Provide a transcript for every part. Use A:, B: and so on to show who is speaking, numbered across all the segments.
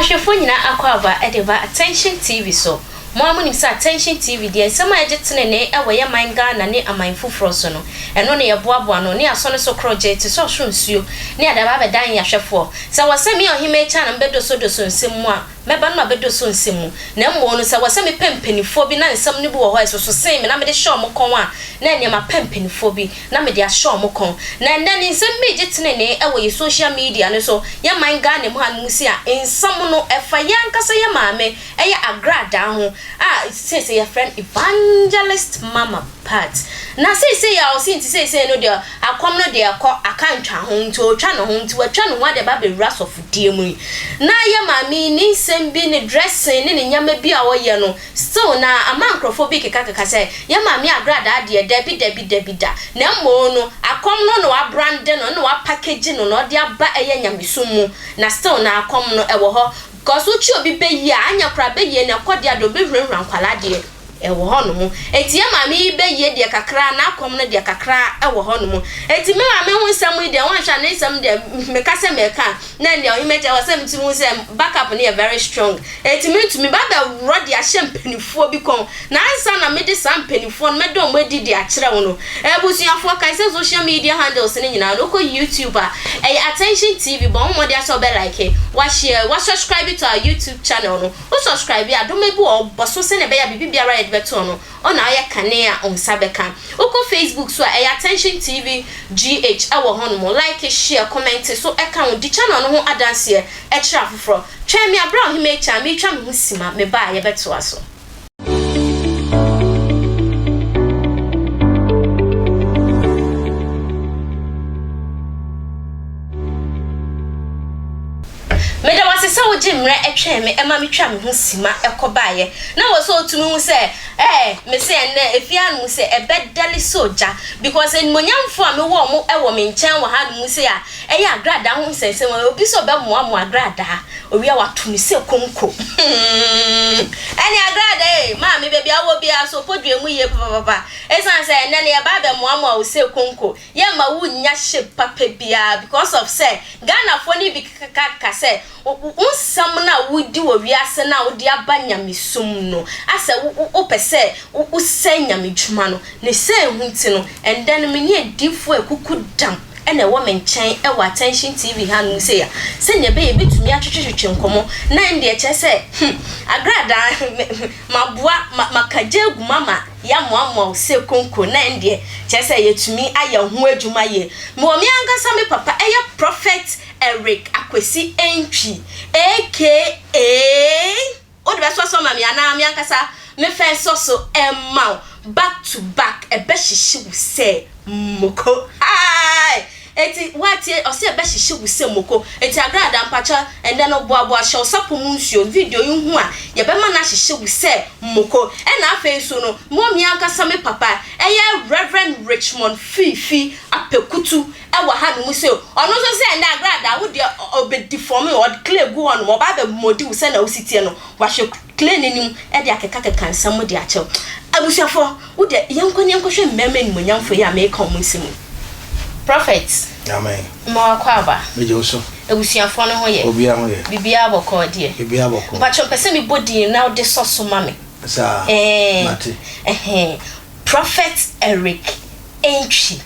A: ahwɛfoɔ nyinaa akwaaba de ba Attention TV so. Mo ara monim sɛ Attention TV deɛ nsɛm a ɛgye tenenee wɔ yɛ man Ghana ne aman foforɔ so no, ɛno na yɛboaboa ano ne asɔ no so korɔgyee te sɛ ɔsoro nsuo ne yɛde aba abɛdan yɛn ahwɛfoɔ. Sɛ wɔ sɛ me Ɔhemmaa Akyi a na mebɛdosodoso nsɛm mu a, mɛba na mabɛdoso nsɛm mu. Na mmom no, sɛ wɔ sɛ mepɛ mpaninfoɔ bi na nsɛm no bi wɔ hɔ a ɛsoso sen me na mede hyɛ wɔn kɔn a, na ɛneɛ mapɛ mpaninfoɔ bi na mede ahyɛ wɔn kɔn. Na ɛnnɛ no, nsɛm bi regye tenenee wɔ yɛ social media no so, yɛ man Ghana mu hanom sei a, nsɛm no, ɛfa yɛn ankasa yɛ maame, ɛyɛ agradaa ho a seesei yɛfrɛ no Evangelist Mama Pat. Na seesei a ɔse nti seesei no deɛ akɔm no deɛ ɛkɔ aka ntwa ho nti ɔretwa ne ho nti watwa ne ho ade aba abɛwura asɔfodie mu yi. Na yɛ maame yi ne nsɛm bi ne dressing ne ne nneɛma bi a ɔyɛ no still na ama nkorɔfoɔ bi kekakeka sɛ yɛ maame agradaa deɛ dabi dabi dabi da na mmom no akɔm no na wabrande no na wapakegyi no na ɔde aba ɛyɛ nyamesom mu na still na akɔm no ɛwɔ hɔ. Cos wo kye obi bɛyie a anyɛ koraa bɛyie no ɛkɔ deɛ a deɛ ɔbɛhurahura nkwadaa deɛ ɛwɔ hɔ nom enti yɛ maame yi bɛyie deɛ kakra n'akɔm no deɛ kakra ɛwɔ hɔ nom enti me maame ho nsɛm yi deɛ wanhwɛ a ne nsɛm deɛ meka sɛ mɛka a na ɛndeɛ ɔhema kyɛ wɔ sɛ metumi hu sɛ back up no yɛ very strong enti mentumi ba bɛworɔ de ahyɛ mpanifoɔ bi kɔn Na ansa na mede saa mpaninfoɔ no mɛda wɔn adi de akyerɛ wo no, abusuafoɔ, kae sɛ social media handles no nyinaa no, wokɔ YouTube a, ɛyɛ Attention TV, bɔ ho mmɔden ara sɛ wobɛ like, wa share, wa subscribe to our YouTube channel no. Wo subscribe a, dɔma bi wɔ hɔ, bɔ so sɛdeɛ ɛbɛyɛ a biribi biara a yɛde bɛto no, ɔna ayɛ kane a wo nsa bɛka. Wokɔ Facebook so a, ɛyɛ Attention TV GH ɛwɔ hɔnom, like, share, comment so ɛka ho, di channel no ho adanseɛ kyerɛ afoforɔ. Twɛn me aberɛ a Ɔhemmaa Akyan meretwa me ho sima, meba a yɛbɛtoa so. Meda wo ase sɛ wogye mmerɛ twɛn me ma metwa me ho sima kɔ baeɛ. Na wɔ sɛ wotumi hu sɛ eh, mese ɛnnɛ efie hanom sɛ ɛbɛdɛle sɛ ogya because animuonyamfoɔ a mewɔ wɔn wɔ me nkyɛn wɔ hanom sei a ɛyɛ agradaa ho nsɛnsɛm obi sɛ ɔbɛmoamoa agradaa Owia wato me sɛ konko hmm ɛne agrada ee maame baabi a wowɔ biara so podua mu yie papapapa ɛsiane sɛ ɛnɛ no yɛba abɛmoamoa wo sɛ konko yɛmma wo nnya shape papa biara because of sɛ Ghanafoɔ no bi keka sɛ wo nsɛm no a wodi wɔ wiase no a wode aba nyamesom no asɛ wopɛ sɛ wosɛe nyamedwuma no ne sɛ ho nti no ɛndɛ no me ne adiyifoɔ akuku dam na ɛwɔ me nkyɛn wɔ Attention TV hanom sei a, sɛnea ɛbɛyɛ yɛbɛtumi atwetwetwetwe nkɔmmɔ, na ɛndeɛ kyerɛ sɛ, hmm, agradaa, me, maboa, ma, maka gya agu mu ama yɛamoamoa wo sɛ konko, na ɛndeɛ kyerɛ sɛ yɛatumi ayɛ ho adwuma yie. Mewɔ me ankasa me papa, ɛyɛ Prophet Eric Akwasi Antwi, aka. Wode bɛsɔ so ama me anaa me ankasa me fɛ nsɔ so mma wo back to back ɛbɛhyehye wo sɛ moko aai Enti woatie ɔse ɛbɛhyehye wo sɛ moko Enti Agrada mpakyɛ ɛndɛ no boaboa hyɛ wo sapɔ mu nsuo video yi ho a yɛbɛma no ahyehye wo sɛ moko Ɛna afei nso no mewɔ me ankasa me papa ɛyɛ Rev Richmond Fiifi Apekutu wɔ hanom sɛ ɔno nso sɛ ɛnɛ agradaa wo deɛ ɔbɛ deform ɔde clay gu hɔnom ɔba abɛ mɔdi wo sɛnea wosi teɛ no wahwɛ clay n'anim de akekakeka nsɛm de akyɛw abusuafoɔ wo deɛ yɛnkɔ ne yɛnkɔhwɛ mmarima animuonyamfoɔ yi a meka wɔn nsɛm yi prophet
B: Amen.
A: Ma wakɔ aba.
B: Megye wo so.
A: Abusuafoɔ no ho yɛ.
B: Obiara ho yɛ.
A: Biribiara bɔkɔɔ deɛ.
B: Biribiara bɔkɔɔ.
A: Mpakyɛ mpɛ sɛ mebɔ din na wode sɔ so ma me.
B: Saa.
A: Ɛɛ.
B: Mate.
A: Ɛhɛn. Prophet Eric Antwi.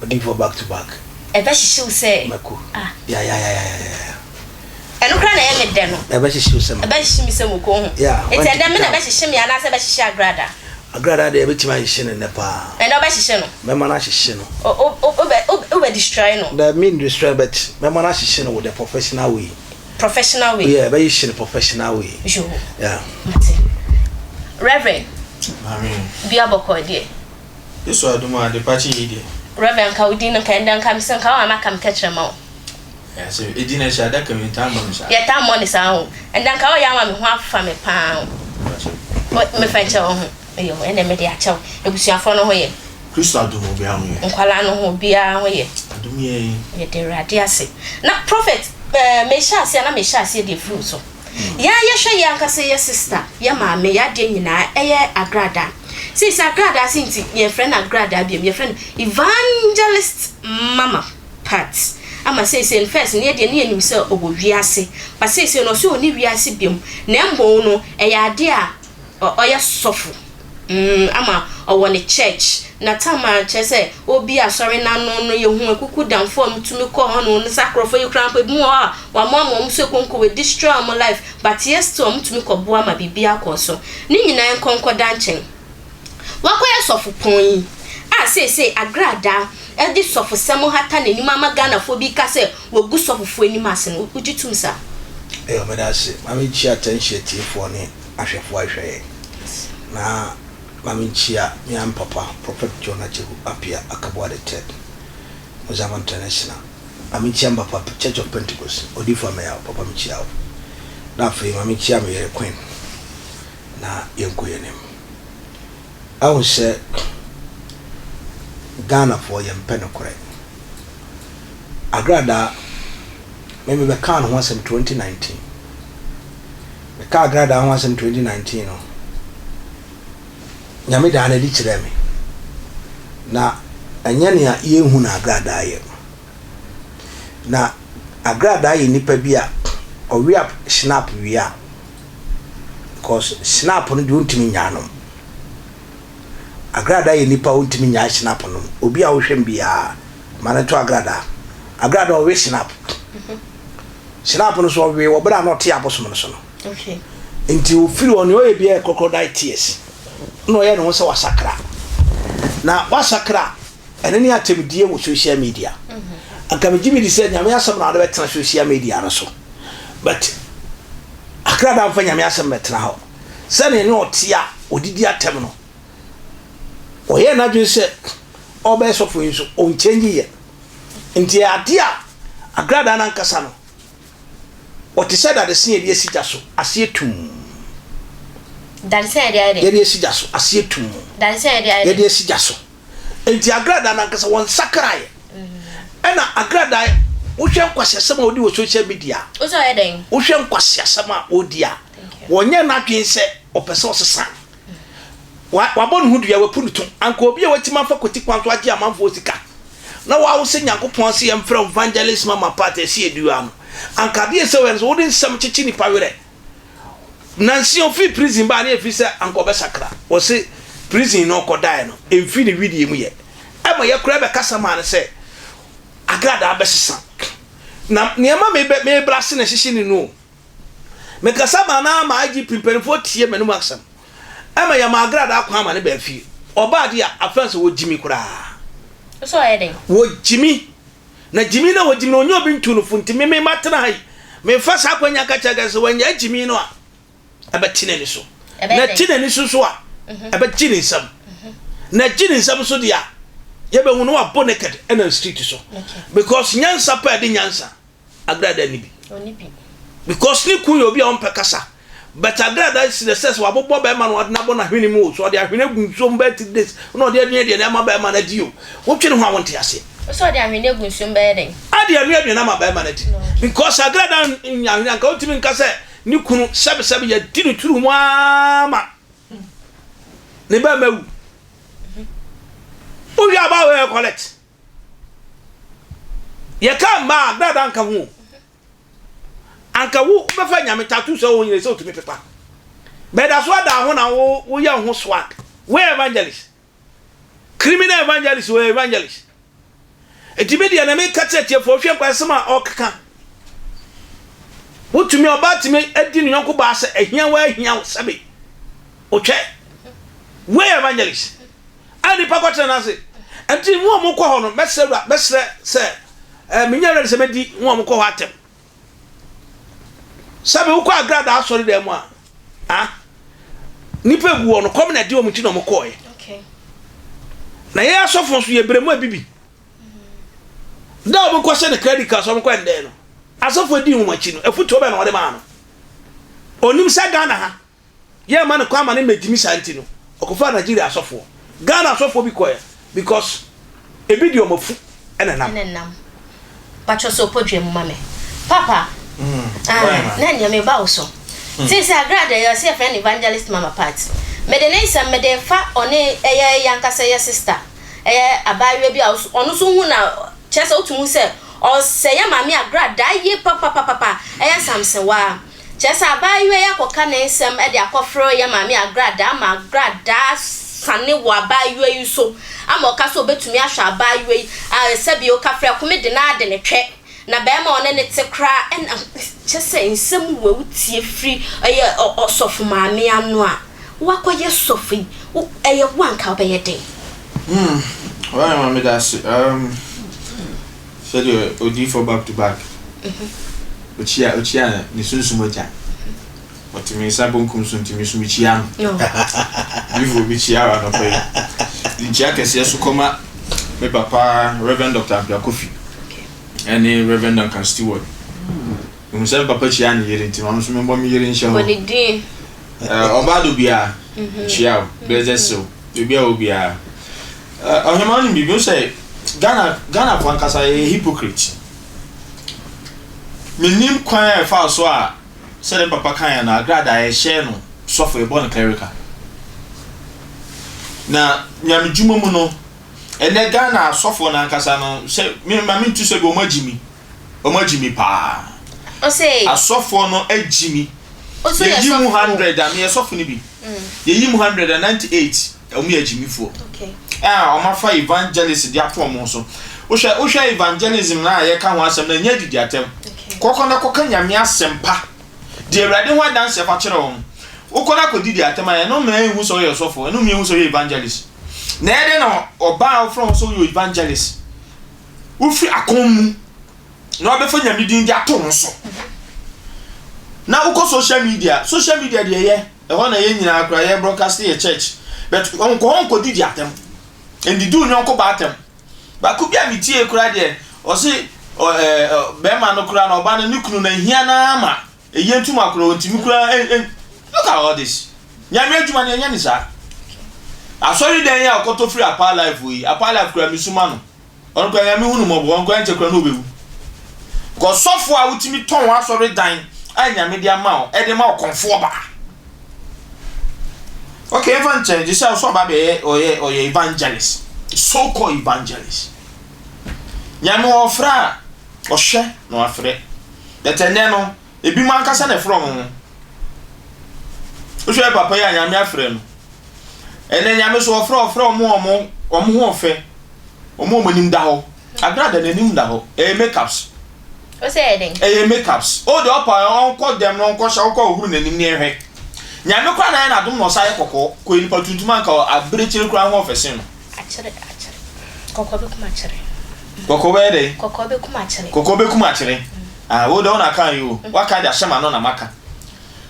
B: Odiyifoɔ back to back.
A: Ɛbɛhyehye wo sɛ.
B: Mako.
A: Ah.
B: Yayayayayaya.
A: Ɛno koraa na ɛyɛ me dɛ no.
B: Ɛbɛhyehye wo sɛ mako.
A: Ɛbɛhyehye me sɛ mako ho.
B: Yeah.
A: Nti ɛndɛ me na ɛbɛhyehye me anaasɛ ɛbɛhyehye Agrada?
B: Agrada deɛ ɛbɛtumi ahyehye no nnɛ paa.
A: Ɛndɛ wobɛhyehye no?
B: Mɛma no ahyehye no.
A: O o wobɛ wobɛ destroy no?
B: Daabi me ndestroy but mɛma no ahyehye no with the professional way.
A: Professional way?
B: Yeah, ɛbɛhyehye no professional way.
A: Yoo.
B: Yeah.
A: Mate. Reverend.
C: Maame.
A: Bia bɔkɔɔ deɛ.
C: Yesu adom a adepa kye yi deɛ.
A: Rev nka wo din no nka ɛndɛ nka mese nka wo a maka me kɛkyerɛma o.
C: Ɛyɛ asɛm edin no ɛhyɛ adaka mu yɛtaa mmɔ no saa.
A: Yɛtaa mmɔ no saa o. Ɛndɛ nka woyɛ ama me ho afa me paa o. Mefa nkyɛ wo ho yoo ɛndɛ mede akyɛ wo. Abusuafoɔ no ho yɛ?
C: Kristo adom obiara ho yɛ.
A: Nkwadaa no ho obiara ho yɛ?
C: Adom yɛ.
A: Yɛda Awurade ase. Na prophet ɛɛ mehyɛ aseɛ a na mehyɛ aseɛ deɛ firi wo so. Yɛn a yɛhwɛ yɛn ankasa yɛ sister, yɛ maame, yɛ adeɛ nyinaa ɛyɛ agradaa. Seesei agradaa se nti yɛnfrɛ no agradaa biom, yɛfrɛ no Evangelist Mama Pat. Ama seesei no first no yɛdeɛ ne yɛnim sɛ ɔwɔ wiase but seesei no ɔse ɔnni wiase biom na mmom no ɛyɛ adeɛ a ɔyɛ sɔfo mm ama ɔwɔ ne church na time a kyerɛ sɛ ɔbi asɔre no ano no yɛhu akuku damfoɔ a wɔtumi kɔ hɔ nom no saa nkorɔfoɔ yi koraa mpo ebinom wɔ hɔ a wɔamoamoa wɔn so konko wɔ destroy wɔn life but yɛ still wɔtumi kɔboa ma biribi akɔ so ne nyinaa nkɔ nkɔda nkyɛn. Wakɔyɛ sɔfopɔn yi a seesei agradaa de sɔfosɛm hata n'anim ama Ghanafoɔ bi ka sɛ wagu sɔfofoɔ anim ase no, wogye tom saa?
B: Eyo, meda ase. Ma menkyia Atɛnhye atiefoɔ ne ahwɛfoɔ a ɛhwɛ yɛn. Na ma menkyia me ara me papa, Prophet John Acheku Appiah Akabua the Third, Mozambique International. Ma menkyia me papa, Church of Pentecost, Odiyifoɔ Ameyaw, papa mekyia wo. Na afei ma menkyia me yere Queen. Na yɛnkɔ yɛn anim. Ahu sɛ Ghanafoɔ yɛmpɛ nokorɛ. Agradaa, me mebɛkaa ne ho asɛm 2019. Mekaa Agradaa ho asɛm 2019 no, Nyame daa no adi kyerɛɛ me. Na ɛnyɛ nea yɛnhu na Agradaa yɛ. Na Agradaa yɛ nipa bi a ɔwea Schnapp wie a, Because snap no deɛ wontumi nnyaa nom. Agradaa yɛ nipa a wontumi nnyae snap nom. Obi a wohwɛ no biara ma no to agradaa. Agradaa ɔwe snap. Snap no so ɔwe wɔ berɛ a na ɔte abosom no so no.
A: Okay.
B: Nti ofiri hɔ nea ɔyɛ biara yɛ crocodile tears. Na ɔyɛ ne ho sɛ wasakra. Na wasakra ɛno ne atɛmdie wɔ social media. Anka megye medi sɛ Nyame asɛm na wode bɛtena social media no so. But Akra da mfa Nyame asɛm bɛtena hɔ. Sɛnea ne ɔte a ɔdidi atɛm no, ɔyɛɛ n'adwene sɛ ɔbɛyɛ sɔfo yi nso ɔnkyɛngye yɛ. Nti ɛyɛ adeɛ a Agradaa no ankasa no, ɔte sɛ dadesen a yɛde asi gya so, aseɛ tumm.
A: Dadesen a yɛde ayɛ dɛn?
B: Yɛde asi gya so, aseɛ tumm.
A: Dadesen a yɛde ayɛ dɛn?
B: Yɛde asi gya so. Enti agradaa no ankasa wɔnsakraeɛ. Ɛna agradaa wohwɛ nkwaseasɛm a ɔdi wɔ social media a,
A: Wo sɛ ɔyɛ dɛn?
B: wohwɛ nkwaseasɛm a ɔdi a, wɔnyɛ n'adwene sɛ ɔpɛ sɛ ɔsesa. Wa, wabɔ ne ho dua, wapu ne to. Anka obi a watumi afa kwati kwan so agye amanfoɔ sika, na wawo sɛ Nyankopɔn se yɛmfrɛ wo Evangelist Mama Pat ɛsi adua no, anka adeɛ ɛsɛ ɔyɛ no sɛ wode nsɛm kyekye nipa werɛ. Nansi ofii prison baa na efi sɛ anka ɔbɛsakra. Wɔse prison no ɔkɔdaeɛ no emfii ne wedeɛ mu yɛ. Ɛma yɛ koraa bɛkasa maa no sɛ agradaa bɛsesa. Na nea ɛma mebɛ mebrɛ ase na ɛhyehye ne no o. Mekasa maa no ara ma IGP mpanimfoɔ tie m'anom asɛm. Ɛma yɛmaa agradaa kwan ma no baa fie. Ɔbaa deɛ a afei ansa wɔgyimi koraa.
A: Wo sɛ ɔyɛ dɛn?
B: Wɔgyimi. Na gyimi na wɔgyimi no ɔnyɛ obi ntu no fo nti me me matena ha yi mefa saa akwanya aka kyerɛ Ghana sɛ wanyaa gyimi no a ɛbɛte n'ani so na ɛte n'ani so nso a ɛbɛgye ne nsam na ɛgye ne nsam nso deɛ a yɛbɛhu no wabɔ naked ɛnam street so because nyansa pɛ ɛde nyansa Agrada nni bi. Because ne kun yɛ obi a ɔmpɛ kasa. But Agrada si na sɛ sɛ wabobɔ bɛrima no ɔde no abɔ n'ahwene mu o, sɛ ɔde ahwene agu nsuo mu bɛyɛ 3 days na ɔde anoa aduane ama bɛrima no adi o, wotwene ho a wonte aseɛ.
A: Wo sɛ ɔde ahwene agu nsuo mu bɛyɛ dɛn?
B: Ade anoa aduane ama bɛrima no adi. Because Agrada nnya ahwene anka wontumi nka sɛ ne kunu sɛbesɛbe yɛadi no turu mu ara ma ne bɛrima awu. Wohwɛ abaa wei yɛ collect. Yɛka mmaa a, dada nka ho o. Anka wo wobɛfa nyame tattoo sɛ wo nyina sɛ otumi pepa. Bɛda so ada ho na wo woyɛ wo ho swag. Wo evangelist. Criminal evangelist wo evangelist. Enti me deɛ na meka kyerɛ tiefoɔ hwɛ nkwasɛm a ɔkeka. Wotumi ɔbaa tumi adi ne yɔnko baa sɛ ahia wo ahia wo sɛbe. Otwɛ. Wo evangelist. A nnipa kɔtena n'ase. Enti mo a mokɔ hɔ no, mɛsrɛ Awura, mɛsrɛ sɛ, eh, menyɛ ready sɛ mɛdi mo a mokɔ hɔ atɛm. Sɛbe wokɔ Agradaa asɔredan mu a, ah, nnipa egu hɔ no, kɔm na ɛde wɔn nti na wɔkɔɔɛ. Na yɛn asɔfo nso yɛbrɛ mu abibi. Da a wɔkɔhyɛ ne credit card so wɔkɔ ɛndɛn no, asɔfo adi wɔn akyi no, afutuo bɛn na wɔde maa no? Onim sɛ Ghana ha, Yɛmma no kwan ma no mmɛgyimi saa nti no ɔkɔfaa Nigeria asɔfoɔ. Ghana asɔfoɔ bi kɔeɛ because ebi deɛ wɔn afu na ɛnam.
A: Ɛna ɛnam. Patrɔ sɛ ɔpɔ dua mu ma me. Papa ah na nea meba wo so. Seesei Agrada yi ɔse yɛfrɛ no Evangelist Mama Pat. Mede ne nsɛm mede fa ɔne ɛyɛ yankasa yɛ sister ɛyɛ abaayewa bi a ɔno nso hu na kyerɛ sɛ wotumi hu sɛ. Ɔsɛ yɛ maame Agradaa yie papapapapa ɛyɛ Samsewaa. Kyerɛ sɛ abaayewa yi akɔka ne nsɛm de akɔfrɛ yɛ maame Agradaa ama Agradaa asane wɔ abaayewa yi so ama ɔka sɛ ɔbɛtumi ahwɛ abaayewa yi a sɛbi ɔka frɛko me de no ara de no twɛ na barima a ɔne no te koraa ɛna kyerɛ sɛ nsɛm wei wotie firi ɛyɛ ɔsɔfo maame ano a woakɔyɛ sɔfo yi wo ɛyɛ wo a nka wobɛyɛ dɛn?
C: Hmm, ɔyɛ ma meda ase. Um, sɛdeɛ odiyifoɔ back to back okyia okyia ne sunsum agya ɔte me nsa bonkum so nti me nso mekyia no odiyifoɔ bi kyia wɔ anɔpa yi nkyia kɛseɛ so kɔma me papa Reverend Dr. Appiah Kofi ɛne Reverend Duncan Stewart mehu sɛ me papa kyia ne yere nti ma nso mebɔ me yere nhyɛ hɔ ɔbaa do biara kyia o blessed sew obi a obiara Ɔhemaa wonim biribi? Wohu sɛ Ghana Ghanafoɔ ankasa yɛyɛ hypocrite. Mennim kwan a ɛfaa so a sɛdeɛ me papa kaeɛ no agradaa yɛhyɛɛ no sɔfo yɛbɔɔ no clerical. Na nyamedwuma mu no ɛnɛ Ghana asɔfoɔ no ankasa no sɛ me ma mentu sɛ bi wɔn agyi mi. Wɔn agyi mi paa.
A: Ɔsɛ.
C: Asɔfoɔ no agyi mi.
A: Ɔsɛ yɛ
C: Yɛyi mu
A: sɔfo.
C: 100 a meyɛ sɔfo no bi. Yɛyi mu 100 a 98 Wɔn yɛ agyimifoɔ a wɔafa evangelist de ato wɔn so. Wohwɛ wohwɛ evangelism na a yɛka ho asɛm na ɛnyɛ adidi atɛm. Kɔkɔ na kɔka nyame asɛm pa. Di awurade ho adanseɛ fa kyerɛ wɔn. Wokɔ na kɔdidi atɛm a ɛno mma ɛnhu sɛ woyɛ ɔsɔfo, ɛno mma ɛnhu sɛ woyɛ evangelist. Na ɛyɛ dɛn na ɔbaa a wofrɛ ho sɛ woyɛ evangelist? Wofiri akɔm mu na wabɛfa nyame din de ato ho so. Na wokɔ social media, social media deɛ ɛyɛ Ɛhɔ na yɛn nyinaa koraa yɛ broadcast yɛ church but nkɔ hɔ nkɔ didi atɛm ndidi wo nyɔnko ba atɛm baako bi a me tie koraa deɛ ɔse ɔ ɛɛ bɛrima no koraa na ɔba no ne kunu na ehia naa ma eyie ntoma koraa ɔntumi koraa en en look at all this nyame adwuma no yɛnyɛ ne saa asɔre dan yi a ɔkɔtɔ firi apaa life yi apaa life koraa mesuma no Ɔno koraa Nyame hu no mmɔbɔ, ɔno koraa nkyɛ koraa na ɔbɛwu. Because sɔfo a wotumi tɔn w'asɔre dan a Nyame de ama wo ɛde ma ɔkɔmfoɔ baa. Okay, ɛmfa nkyɛn, gye sɛ ɔsɔ ɔba bɛyɛ ɔyɛ ɔyɛ evangelist, so called evangelist. Nyame ɔfrɛ a ɔhwɛ na wafrɛ. But ɛnɛ no, ebinom ankasa na ɛfrɛ wɔn ho. Wohwɛ papa yi a Nyame afrɛ no. Ɛnɛ Nyame so ɔfrɛ ɔfrɛ wɔn a wɔn wɔn ho ɔfɛ. Wɔn a wɔn anim da hɔ. Agrada n'anim da hɔ. Ɛyɛ makeups.
A: O sɛ ɛyɛ den.
C: Ɛyɛ makeups. O deɛ ɔpa ɔnkɔ dɛm na ɔnkɔ hyɛ ɔnkɔ ɔhuru n'anim ne ɛhwɛ. Nyame koraa na ayɛ n'adom na ɔsa yɛ kɔkɔɔ. Kɔ nipa tuntum anka abirekyire koraa ho ɔfɛ sen no.
A: Akyere akyere. Kɔkɔɔ bɛkum akyere.
C: Kɔkɔɔ bɛyɛ dɛn?
A: Kɔkɔɔ bɛkum akyere.
C: Kɔkɔɔ bɛkum akyere. Ah wo deɛ wo na aka yi o. Waka de ahyɛ m'ano na maka.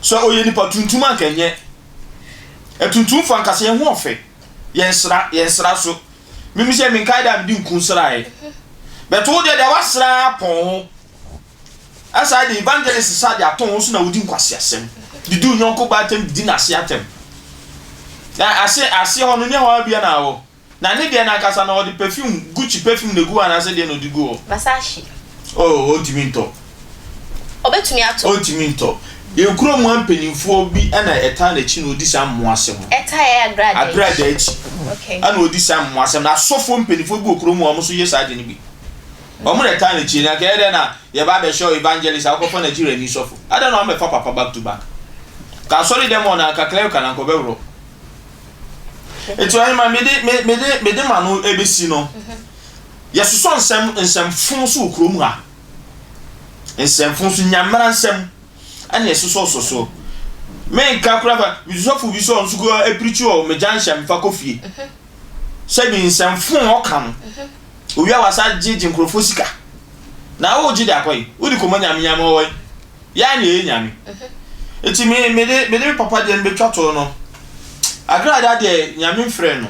C: Sɛ ɔyɛ nipa tuntum anka ɛnyɛ. Atuntumfo ankasa yɛn ho ɔfɛ. Yɛn sra yɛn sra so. Mimi sɛ menkae da a mede nku srae. But wo deɛ deɛ woasra apɔn ho. Ɛsaa de evangelist sa de ato ho so na wodi nkwaseasɛm. Didi wo nyɔnko ba atɛm didi n'ase atɛm. Na ase aseɛ hɔ no nyɛ hɔ ara bia na awɔ. Na ne deɛ n'ankasa no ɔde perfume Gucci perfume na egu hɔ anaasɛ deɛ na ɔde gu hɔ.
A: Versace.
C: Oh ɔntumi ntɔ.
A: Ɔbɛtumi atɔ.
C: Ɔntumi ntɔ. Yɛn kurom ha mpanimfoɔ bi na ɛtaa n'akyi na ɔdi saa mmoa asɛm no.
A: Ɛtaa yɛ agradaa akyi.
C: Agradaa akyi.
A: Okay.
C: Ɛna ɔdi saa mmoa asɛm no. Asɔfoɔ mpanimfoɔ bi wɔ kurom hɔ a wɔn nso yɛ saa ade no bi. Wɔn na ɛtaa n'akyi. Na nka ɛyɛ dɛn na yɛba abɛhyɛ wo evangelist a wokɔfa Nigeriani sɔfo. Adɛn na wɔammɛfa papa back to back? Ka asɔre dɛm hɔ no anka clerical anka ɔbɛworɔ. Nti ɔhema mede mede mede ma no ɛbɛsi no. Yɛsosɔ nsɛm nsɛmfo so wɔ kurom ha. Nsɛmfo nso nya mmara nsɛm ɛna ɛsosɔsosɔ so. Menka koraa fa sɔfo bi sɛ ɔno nso koraa apirikyi wɔ me junction mefa kɔ fie. Sɛbi nsɛmfo a ɔka no owia wasa gyegye nkurɔfoɔ sika. Na wogye de akɔ yi wode kɔma nyame nyame ɔwɔ yi yɛa ne ɛyɛ nyame. Nti me mede mede me papa deɛ no bɛtwa to no. Agrada deɛ nyame mfrɛ no.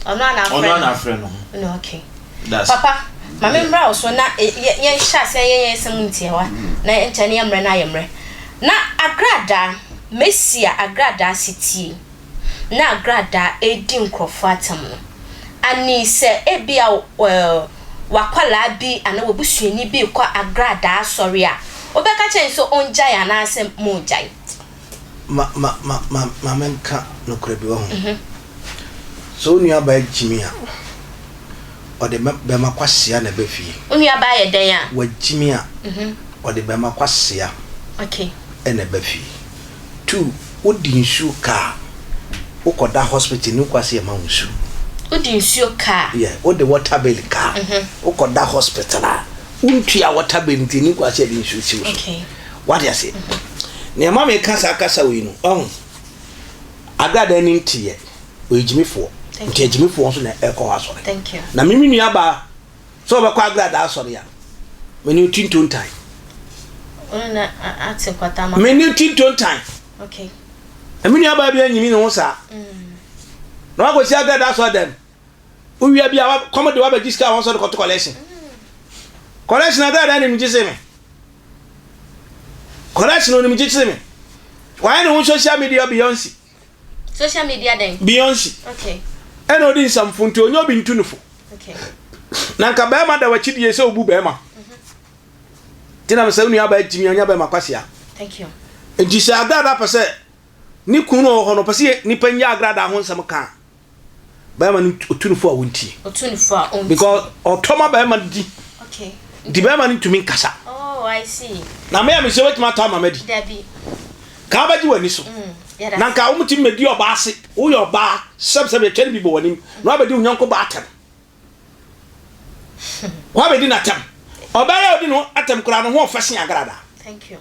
A: Ɔno a na afrɛ
C: Ɔno a na afrɛ no ho.
A: No, okay.
C: That's.
A: Papa, ma me mmra wo so na yɛnhyɛ aseɛ yɛn yɛn nsɛm ntiawa na nkyɛn ne yɛ mmerɛ no ayɛ mmerɛ. Na agradaa, Mesia agradaa setie na agradaa redi nkurɔfoɔ atɛm no, ani sɛ ebia w'akwadaa bi anaa w'abusuani bi rekɔ agradaa asɔre a, wobɛka kyerɛ no sɛ ɔngyae anaasɛ mongyae?
B: Ma ma ma ma ma menka nokorɛ bi, wahu. Sɛ wo nuabaa gyimi a, ɔde bɛma kwasea na ɛba fie.
A: Wo nua baa yɛ dɛn a.
B: Wagyimi a, ɔde bɛma kwasea na ɛba fie. Two, wodi nsuo ka a, wokɔda hospital ne kwasea ma wo nsuo.
A: Wodi nsuo ka
B: a. Yeah, wode water bill ka a, wokɔda hospital a, wontua water bill nti ne kwasea de nsuo si wo so. Wate aseɛ? Nea ɛma meka saa kasa wei no, wahu, Agradaa ani nteɛ, ɔyɛ gyimifoɔ, nti agyimifoɔ nso na ɛkɔ hɔ asɔre. Na me me nua baa sɛ ɔbɛkɔ Agradaa asɔre a, me ne ɔti ntontan. Me ne ɔti ntontan. Na me nua baa bi anyimi ne ho saa. Na wakɔsi Agradaa asɔre dɛm. Wowia bi a, kɔm de wabɛgye sika a wɔn nso de kɔto kɔlɛhyen. Kɔlɛhyen Agradaa nim gye se me. Correction onim gye me. Wayɛ ne ho social media Beyonce.
A: Social media dɛn?
B: Beyonce.
A: Okay.
B: Ɛna odi nsɛmfo nti onye obi ntu ne fo.
A: Okay.
B: Na nka bɛrima da w'akyi die sɛ obu bɛrima. Nti na mesɛ wo nua baa gyimi ɔnya bɛrima kwasia.
A: Thank you.
B: Nti sɛ agrada pɛ sɛ ne kunu no wɔ hɔ no ɔpɛ sɛ nipa nyɛ agrada ho nsɛm ka a bɛrima no otu no fo a wontie.
A: Otu no fo a ontie.
B: Because ɔtɔ ma bɛrima no di.
A: Okay.
B: Nti bɛrima no ntumi nkasa.
A: Oh, I see.
B: Na me a mesɛ wetumi atɔ ama madi.
A: Dabi.
B: Ka abɛgye w'ani so.
A: Mm,
B: Na nka wɔn ti mmedi ɔbaa ase. Woyɛ ɔbaa sɛbsɛb yɛtwa no bi bɔ w'anim. Na wabɛdi wo nyɔnko baa atɛm. Wabɛdi n'atɛm. Ɔbaa yi a ɔdi no atɛm koraa no ho ɔfɛ sen agradaa.
A: Thank you.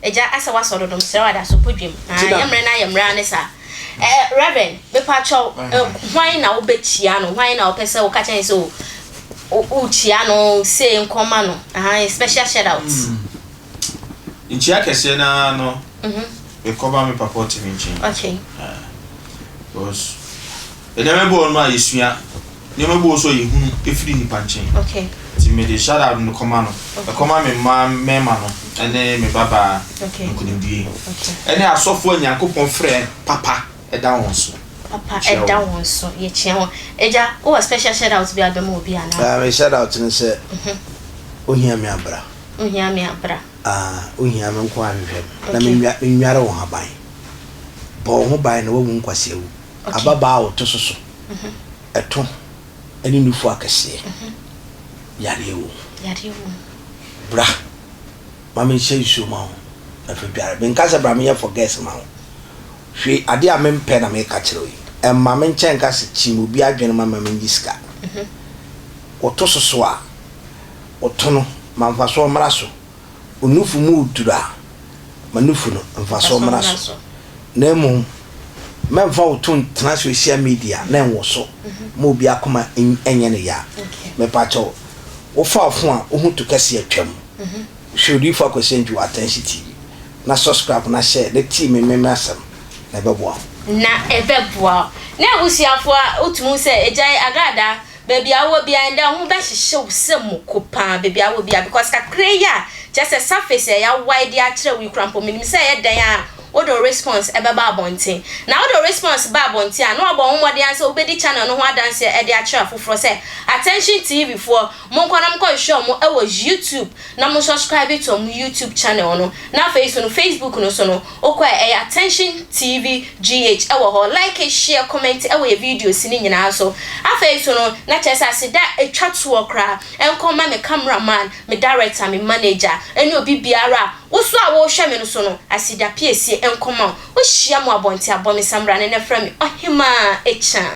A: Agya asɛ wasɔ dodo mesrɛ wo adaso po dwem. Ah, yɛ mmerɛ no ayɛ mmerɛ ara ne saa. Eh, Reverend, mepakyɛw, eh, hwan na wobɛkyia no? Hwan na wopɛ sɛ woka kyerɛ no sɛ o, wokyia no, sei nkɔma no? Aha, special shout out.
C: Mm. Nkyia kɛseɛ no ara no, mekɔba me papa ɔte me nkyɛn.
A: Okay.
C: Ah, because Nneɛma bi wɔ hɔnom a yɛsua, nneɛma bi wɔ nso a yɛhunu firi nnipa nkyɛn.
A: Okay.
C: Nti mede shout out no kɔma no. Ɛkɔma me mma mmarima no ɛne me babaa
A: Okay.
C: Nkunimdie.
A: Okay.
C: Ɛne asɔfoɔ a Nyankopɔn frɛ papa ɛda wɔn so.
A: Papa
C: Kyia
A: ɛda
C: wɔn.
A: wɔn so. Yɛkyia wɔn. Agya, wowɔ special shout out bi a wobɛma obi anaa?
B: Ah, me shout out ne sɛ, Wohia me a bra.
A: Wohia me a bra.
B: Ah, wohia me nko ara hwehwɛ me. Na
A: Okay.
B: menware wo haban. Bɔ wo ho ban na woawu nkwaseawu. Ababaa a ɔto so so ɛto ne nufu akɛseɛ yareɛ wɔ mu. Bra ma menhyɛ nsuo ma wo na fa dware. Menka sɛ bra menyɛ forgets ma wo. Hwɛ adeɛ a mempɛ na meka kyerɛ wo yi. Mma me nkyɛn nka sɛ kyim obi adwene ma ma menyi sika. Woto so so a, woto no ma mfasoɔ mmra so. Wo nufu mu reduru a, ma nufu no mfasoɔ mmra so. Na mmom, mɛmfa wo to ntena social media na ɛnwoso ma obi akoma nyɛ no ya. Mepakyɛw, wofa wo fon a wohu to kɛse atwam. Hwɛ Odiyifo Akwasi Antwi wɔ Attention TV na subscribe na share na tie me meme asɛm na ɛbɛboa wo.
A: Na ɛbɛboa wo. Na abusuafoɔ a wotumi hu sɛ agyae agradaa Baabi a wowɔ biara ndɛ ho bɛhyehye wo sɛ moko paa baabi a wowɔ biara because kakra yi a kyerɛ sɛ surface a yɛawae de akyerɛ wo yi koraa mpo menim sɛ ɛyɛ dɛn a wode wo response ɛbɛba abɔnten na wode wo response ba abɔnten a na wabɔ wo ho mmɔden ara sɛ wobɛdi channel no ho adanseɛ de akyerɛ afoforɔ sɛ Attention TV foɔ monkɔ na monkɔhwehwɛ wɔn wɔ YouTube na mo subscribe to wɔn YouTube channel no na afei nso no Facebook no so no Wokɔ a ɛyɛ Attention TV GH ɛwɔ hɔ, like, share, comment ɛwɔ yɛ videos no nyinaa so. Afei nso no, na kyerɛ sɛ aseda a ɛtwa toɔ koraa ɛnkɔ mma me camera man, me director, me manager, ɛne obi biara a wo so a wohwɛ me no so no, aseda piesie ɛnkɔ ma wo. Wohyia me wɔ abɔnten a, bɔ me samra ne na frɛ me Ɔhemaa Ekyan.